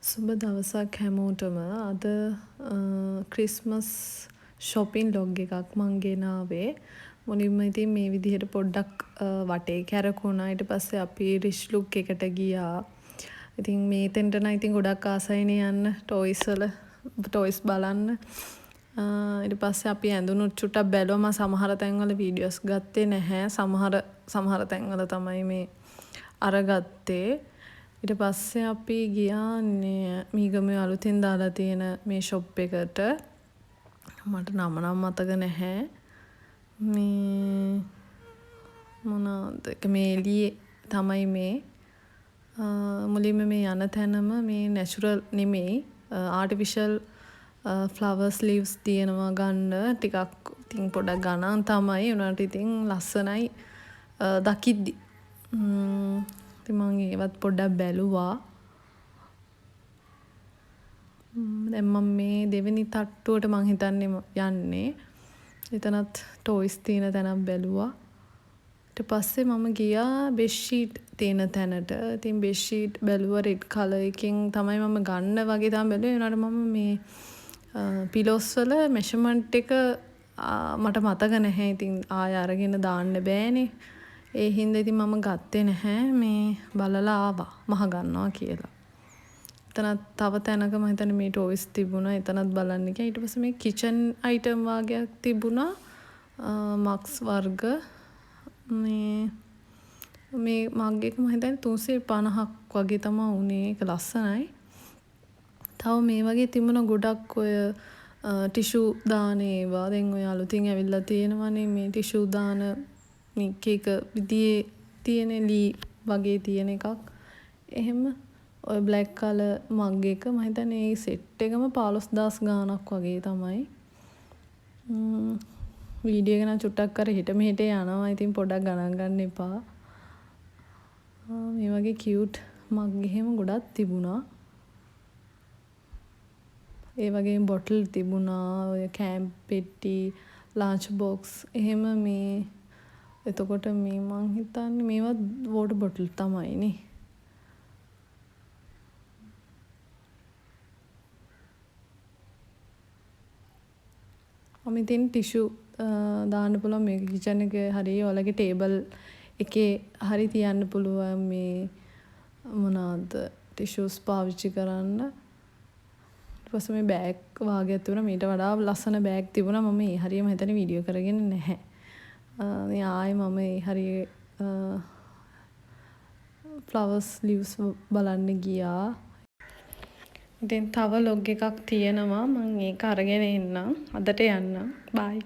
සුබ දවසක් හැමෝටම. අද ක්‍රිස්මස් ෂොපින් ලොග් එකක් මං ගෙනාවේ. මුලින්ම ඉතින් මේ විදිහට පොඩ්ඩක් වටේ කැරකුණා. ඊට පස්සේ අපි රිච් ලුක් එකට ගියා. ඉතින් මේ තැනට නම් ඉතින් ගොඩක් ආසයිනේ යන්න, ටොයිස් වල ටොයිස් බලන්න. ඊට පස්සේ අපි ඇඳුනුත් චුට්ටක් බැලුවා. මං සමහර තැන්වල වීඩියෝස් ගත්තේ නැහැ. සමහර සමහර තැන්වල තමයි මේ අරගත්තේ. ඊට පස්සේ අපි ගියා මීගමුවේ අලුතින් දාලා තියෙන මේ ෂොප් එකට. මට නම නම් මතක නැහැ. මේ මොනවද ඒක, මේ එළියේ තමයි මේ. මුලින්ම මේ යන තැනම මේ නැචරල් නෙමෙයි, ආටිෆිෂල් ෆ්ලවර්ස් ලීව්ස් තියෙනවා ගන්න. ටිකක් ඉතින් පොඩක් ගණන් තමයි. ඒ වුණාට ඉතින් ලස්සනයි දකිද්දි. ඉතින් මං ඒවත් පොඩ්ඩක් බැලුවා. දැන් මං මේ දෙවෙනි තට්ටුවට මං හිතන්නේ යන්නේ. එතනත් ටොයිස් තියෙන තැනක් බැලුවා. ඊට පස්සේ මම ගියා බෙඩ්ෂීට් තියෙන තැනට. ඉතින් බෙඩ්ෂීට් බැලුවා. රෙඩ් කලර් එකෙන් තමයි මම ගන්න වගේ තමයි බැලුවේ. ඒ වුණාට මම මේ පිලෝස් වල මෙෂර්මන්ට් එක මට මතක නැහැ. ඉතින් ආය අරගෙන දාන්න බෑනේ. ඒ හින්දා ඉතින් මම ගත්තේ නැහැ. මේ බලලා ආවා මහ ගන්නවා කියලා. එතනත් තව තැනක මම හිතන්නේ මේ ටොයිස් තිබුණා. එතනත් බලන්න ගියා. ඊට පස්සේ මේ කිචන් අයිටම් වාගයක් තිබුණා. මග්ස් වර්ග. මේ මග් එක මම හිතන්නේ 350ක් වගේ තමා වුණේ. ඒක ලස්සනයි. තව මේ වගේ තිබුණා ගොඩක් ඔය ටිෂු දාන ඒවා. දැන් ඔය අලුතින් ඇවිල්ලා තියෙනවනේ මේ ටිෂු දාන මේ එක එක විදිහේ තියෙන ලී වගේ තියෙන එකක්. එහෙම ඔය බ්ලැක් කලර් මග් එක මම හිතන්නේ ඒ සෙට් එකම 15,000 ගාණක් වගේ තමයි. වීඩියෝ එක නම් චුට්ටක් අර එහෙට මෙහෙට යනවා. ඉතින් පොඩ්ඩක් ගණන් ගන්න එපා. මේ වගේ කියුට් මග් එහෙම ගොඩක් තිබුණා. ඒ වගේම බොටල් තිබුණා, ඔය කෑම්ප් පෙට්ටි, ලන්ච් බොක්ස් එහෙම මේ. එතකොට මේ මං හිතන්නේ මේවත් වෝටර් බොටල් තමයි නේ. මම ඉතින් ටිෂු දාන්න පුළුවන් මේක කිචන් එකේ හරි ඔයාලගේ ටේබල් එකේ හරි තියන්න පුළුවන් මේ මොනවාද ටිෂුස් පාවිච්චි කරන්න. ඊට පස්සේ මේ බෑග් වාගයක් තිබුණා. මීට වඩා ලස්සන බෑග් තිබුණා. මම ඒ හරියම හිතන්නේ වීඩියෝ කරගෙන නැහැ. මේ ආයේ මම ඒ හරිය ෆ්ලවර්ස් ලිව්ස් බලන්න ගියා. ඉතින් තව ලොග් එකක් තියෙනවා. මං ඒක අරගෙන එන්නම්. අදට යන්නම්. බයි.